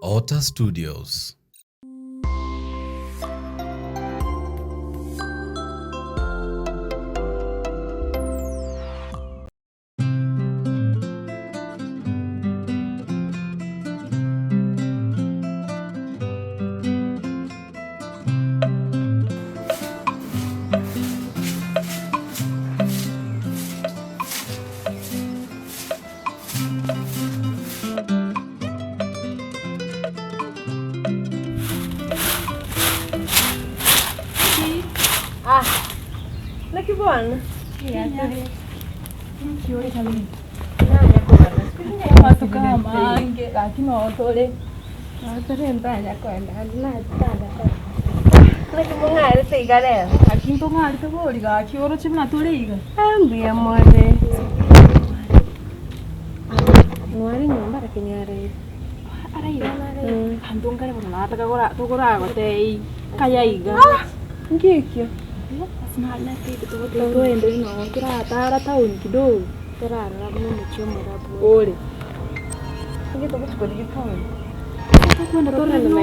Otter Studios. Ah, naki bono? Amatuko amange gaki noo tore. Naki mong'arete iga rero? Gaki ntong'arete bori gaki oroche buna tore iga. Ah, mbuya more. Mware nyomba lakini araire. Araire? Abanto nkare bono nataka gora tokoragotei kaya iga. Nki ekio? Ase nare natebete togoteba toende noo toratara town kidogo. Torarora buna omochie omorabu ore. Inki togochi korigia town? Tokwenda torore buna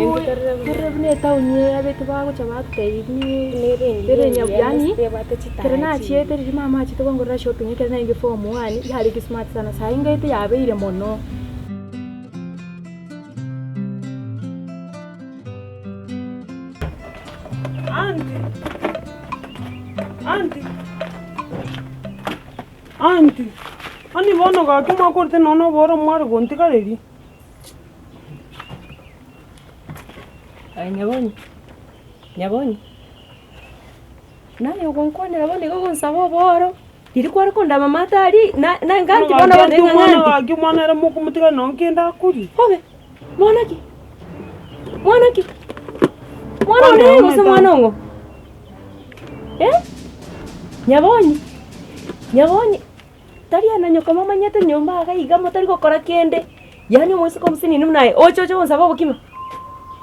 torore buna etown eye abete bagocha batotebia buna ere enyabu yaani ekero nachiete riria mama achete kongorera shopping ekero narenge form one yarenge smart sana saii ngaete yabeire mono. Aunty, aunty. Aunty, onye bono gaki mwakorete nonya oboro mware gontigareria. Aye nyabonyi, nyabonyi, naye ogonkwanera bono igo ogonsaba oboro, riria kware kondama amato aria na na enganti bono Gaki bono omwana eng'anti. gaki omwana ere mokomotigana nonya kende akorie. Obe, mwana ki? Mwana ki? Mwana one gose mwana ong'o? Eh? Nyabonyi, nyabonyi, tari ana nyoka momanyete nyomba iga iga motari gokora kende, yaani omoiseke omosinini buna aye, oche oche gonsaba obokima?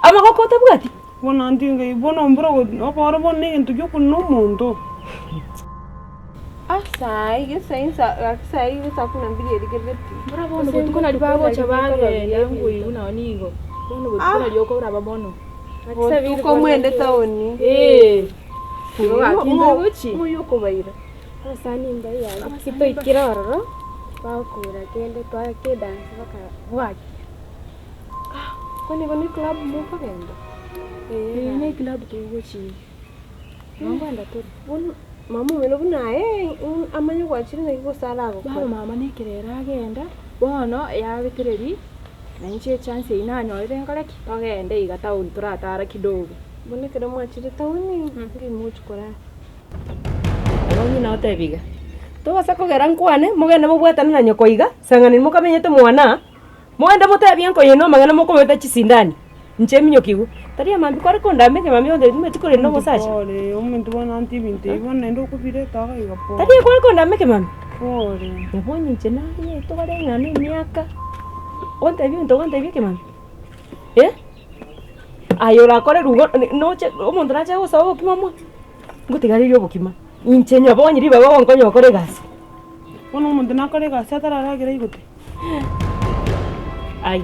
Amagoko otabwati? Bono aunty ngai bono mboro oboro bono na egento giokorina omonto. Ah saii gese insa gaki saii gose kumi na mbili erigerereti. Mbora bono botuko nari bagocha bagenda nkoigwa nonye nigo, bono botuko nari okoraba mono. Botuko mwende taoni. Eeh, igo gaki ntari gochi. Ng'oyo okobaira. Abasani mbaria gaki toikire ororo, bagokora kende twake edance baka bwakia. Kwani igo ne club mokogenda? Eeh ne eclub togochia. Nongoenda tore. Bono mama omino buna aye amanye gwachire naki gose aragokore. Bono mama nekerero agenda, bono yabetereri. Na inche echance eyio nanyorire nkore ki? Togende iga town toratara kidogo. Bono ekero mwachire town, nki mogochi korara? Nabo ng'ina otebia iga, Tobasa kogera nkwane, mogende mobwatane na nyoko iga, sang'anani mokamenyete mwana, mogende motebie nkoyene amang'ana mokomenta chisindani, inche minyokigwe. Tari amambia kware kondambia ekemambia gontebia timanyeti korenda omosacha. Pole, omonto bono aunty ebinto ebi bono naende okobireta iga iga pole. Tari kware kondambia ekemambia. Pole. Nabo inche naye togare ng'a emiaka, ontebie ebinto ogontebia ekemambia, eh? Aye orakorerwe igo noche omonto nache gosaba obokima mwa, ngotigarerie obokima, inche nyabonye ribaga ogonkonya gokora egasi. Bono omonto nakore egasi atararagera aigote. Aye,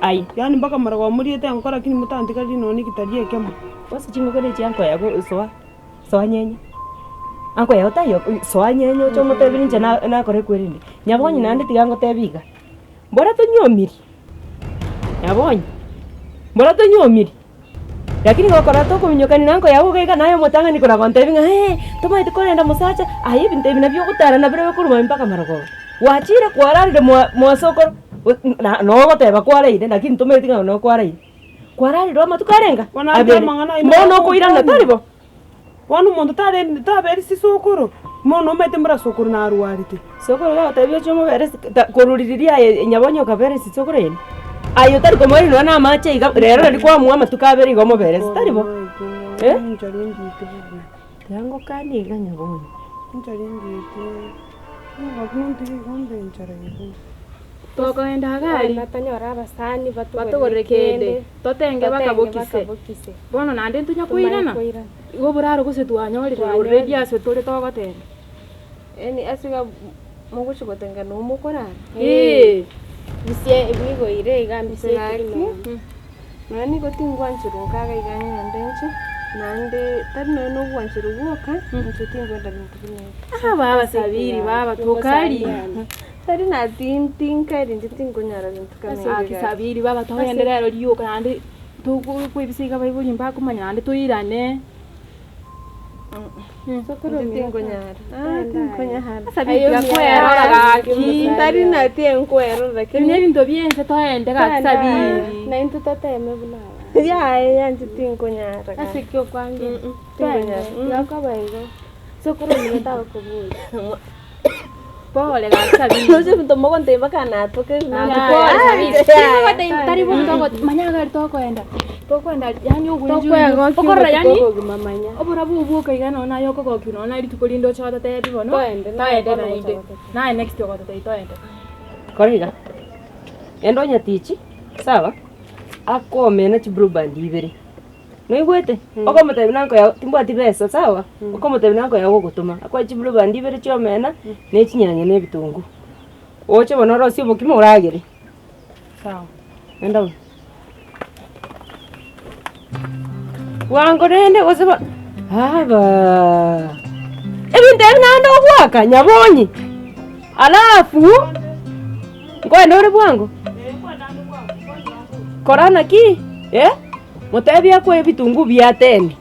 aye. Yaani mpaka maragoba moriete engoko lakini motantigarerie nonya na ekitari ekemo. Gose chingoko na echi ankoya go soa. Soa nyenye, ankoyao taiyo soa nyenye oche omotebie inche na nakora ekwerende. Nyabonyi naende tiga ngotebie iga, mbora tonyuomiri, nyabonyi, mbora tonyuomiri, lakini gokora tokominyokani na anko yago iga iga naye omotang'ani kora gontebia ng'a eh, tomaeti korenda mosacha, aye ebinto ebi nabio ogotara nabirobio korwa mambia mpaka marogoba. Gwachire kwararire mwa mwasokoro, na nogoteba kwaraire lakini tomaeti ng'a nokwaraire. Kwararire amatuko arenga? Bono ande Abere. amang'ana aino Bono okoirana agokwana. tari bo? Bono omonto tare taberi sisokoro, mono omanyete mbura sokoro narwarete. Sokoro gagotebia oche omobere si ta korwa riria aye nyabonye okabere sisokoro ere. Aye otari komoeria nonya na amache iga rero nari kwamoa amatuko abere iga omobere si tari bo? Eh? Enchara engiite bobe. Tiga ngokanie iga nyabonye. Enchara engiite, ngaki nontige igo mbe enchara igo. Tokogenda iga aria, Tonyore abasani batogorere kende, totenge bakabokise. Bono naende ntonya koirana, igo oboraro gose twanyorire already ase tore togoteba. Yaani ase iga mogochi gotenga noo mokorara? Eeh. Bisie bigoire iga mbisie Gaki, nonya nigo tingwancherwa nkaga iga ng'ende inche, naende tari nonya na obwancheru bwoka, inche tinkwenda binto buna ebi. Ah baba Sabiri baba tokari. Tari na tin tinkari inche tinkonyara binto kama ebi Aki gaki. Sabiri baba togende rero rioka naende tokoebisa iga abaibori mbakomanya naende toirane. Inche tinkonyara, ah tinkonyara. Sabiri tiga kwerora gaki. Tari nati enkwerora Ebi lakini nebinto biense toende gaki Sabiri. Naintwe toteme buna aba. yaya inche tinkonyara gaki. Ase ki okwange? Tinkonyara. Tigakoba igo. Sokoro nigo tagokoboria. Pole gaki Sabiri. Roche ebinto mogontebia mpaka natoke Pole Sabiri. Tari bono togo manya gari tokoenda. Tokoenda yaani obwenju okorora yaani obogima manya. oborabu obwoka iga nonya naye okogokia nonya naye rituko rinde oche ototebi bono Toende, naye toende bono naende gocha gototebia. naye next ogototebia toende. Kora iga, enda onyatichi, sawa, akomena chiblueband ibere, noigwete? Okomotebia na nkoya timbwati besa sawa, okomotebia na nkoya gogotoma, akoe chiblueband ibere chia omena, na echinyanya na ebitunguu. Oche bono orosie obokima oragere. Sawa. Enda bono. Bwango rende gose ba abaa, ebinto ebi naende ogoaka nyabonye, alafu nkoenda ore bwango? Kora naki eh, motebie akoe ebitunguu bia ten,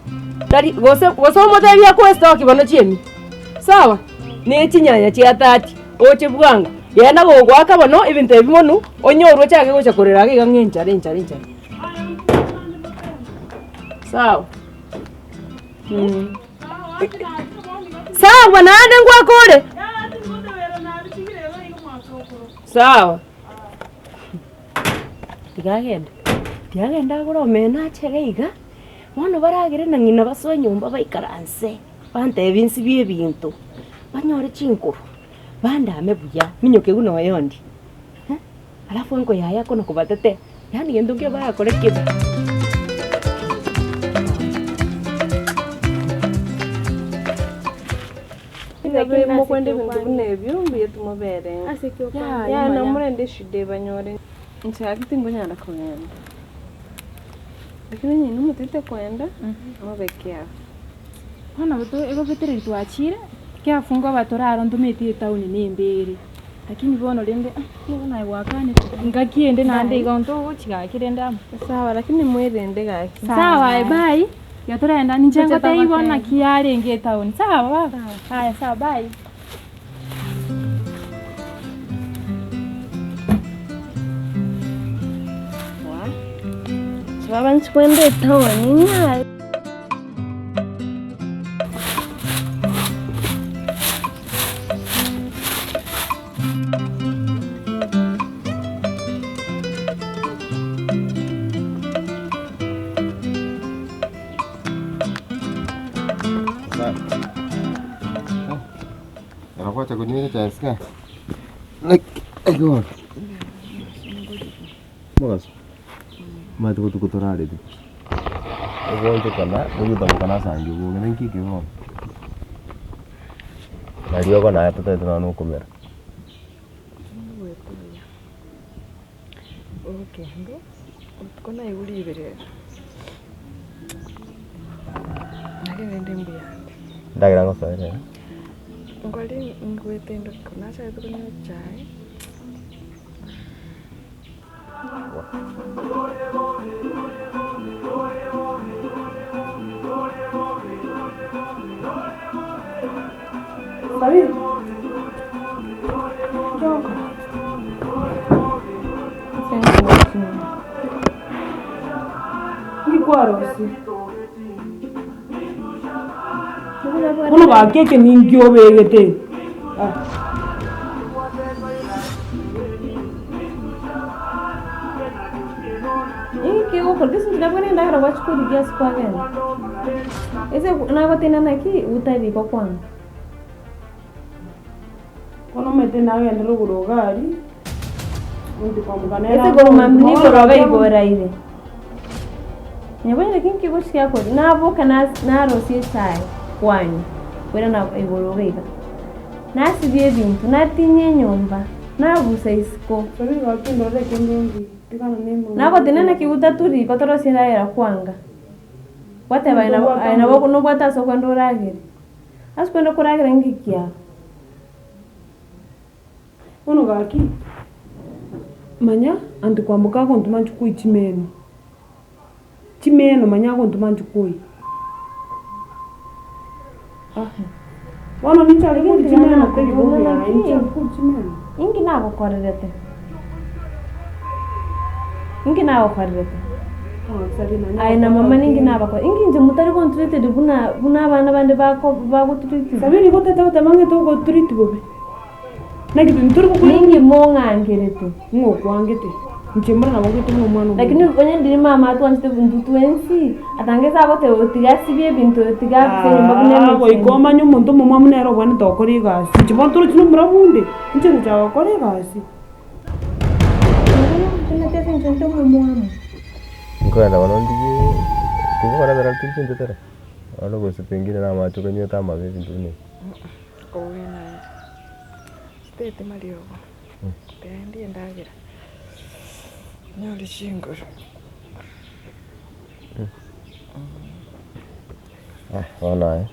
tari gose gose omotebie akoe estoki bono chiemi, sawa? Na echinyanya chia thirty, oche bwango, genda gogoaka bono ebinto ebi mono, onyorwe ochake gocha korera iga iga ng'a enchara enchara enchara. Sawa mh. Sawa naende ngwakore? Sawa. Tiga agende, tiga agende agore omena ache iga iga, bono baragere na ng'ina basoe nyomba baikaranse, bantebie nsibie ebinto, banyore chinkuru, bandame buya, minyoke buna oyondi eh, alafu enkoyo yaye akona kobatetea, yaani gento nkio barakore kebe. Nabo mokwenda ebinto buna ebio, mbuya timobere. Ase ki okwange? Yaani namorende eshida ebanyore. Inche gaki tinkonyara kogenda. Lakini onye inwe motagete koenda, mobe careful. Bono nabo egobetereri twachire, careful nkoba toraro ntometi etown na embere, lakini bono rende ah nigo naye gwakanete, ngaki ende naende igo ntogochi gaki rende amo. Sawa lakini mwerende gaki. Sawa aye bye, tiga torenda ninche ngotebi bono naki yarenge etown, sawa baba? Aya sawa bye. Baba nchikwenda etown nyare. Ekero gwacha konywa echae sika, naki bono? Mogaso, omanyete botuko torarete pi, ogoonchokana ogotaboka na ase ange oboge naki eke bono? Nario ogo naye totaete nonya na okomera. Ogokendo, obotuko naigure riberera, lakini rende mbuyande. Endagera ngosoera ere. Nkori ngwete ndoke nachagete konywa echae. Sabiri. Toka. Ngikwarosi. Bono gaki eke ninki obegete. Ah. Inki ogokora gese inche nabwene endagera gwachia korigia ase kwagenda. Ase nagoteba naki utabikwa kwango. Bono omanyete nagende rogoro iga aria, onde kwamboka nere Ase korwa akonde. mambia igoro iga igoraire. Nyabonye lakini kigochikia kori naboka narosia echae kwanywa koirana igoro iga iga. Nasibia ebinto, natinyia enyomba. Nabusa isiko. Sabiri gaki ndorere kende ndi. Tigana ne Nagotenena naki gotatu riko torosie endagera kwanga. Gwateba aye nabo aye nabo nobwate ase okwenda oragere. Ase kwenda koragera inki kiao? Bono gaki, manya anti kwamboka agontoma nchukue chimeno, chimeno manya agontoma nchukue. Ah, bono ninchake koria chimeno teri bobe yaye, ninchake koria chimeno. Inki nagokorerete? Inki nagokorerete? Aye na mama ninki nabakora? Inki inche motari gontreated buna buna abana bande bako bagotreatiwa? Sabiri igo otete goteba ng'a togotreat bobe. Naki tori gokwana Ninki mong'ankerete? Ng'o okwangete? Inche mboro nabo ngwete buna omwana omonto. Lakini onye ndiri mama atwanchete intwe twensi, atangete agoteba otiga asibie ebinto otiga abise enyomba buna Ah, goika emechie. omanye omonto omomwamu nere obwenerete gokora egasi. Inche bono torochi nomura bunde, inche ngochaka gokora egasi. Omanyete ase inche nde omomwamu. Nkoenda bono ndigie, tingokora tiri chintetere, bono gose pengine na amache okanywete amabe ebinto buna ebi. Kogenda inche, chitete mariogo, tendi endagera, nyore chinguru. Bono aye,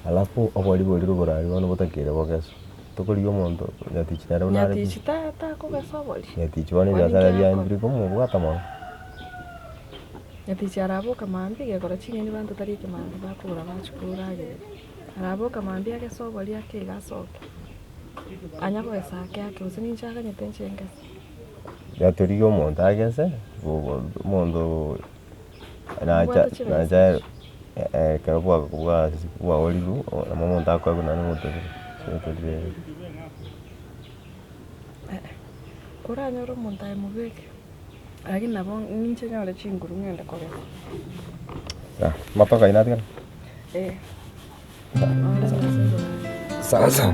alafu obori boria rogoro aria bono botakeire bogeswe, tokorigia omonto nyatichi nere buna are Nyatichi ta takogesa obori. Nyatichi bono Obori ebiasara nki biaye akora? mbiri komobwata mono. Nyatichi araboka mambia gekora ching'eni banto tari ekemambia bakogora bachia koragereria. Araboka mambia agese obori ake iga asoke, anya kogesa ake ake gose ninche aganyete inche ngese. Yatorigia omonto agese, omonto nacha Obwate chibesa nacha ekero bwa bwa bwaorirwe nabo omonto akoegwa naende omotorire, omotorire. Koranyore omonto aye mobeke, lakini nabo ninche nyore chinguru ng'ende kogesa. Amatoke ayio natigare? Eh. Sawa sawa.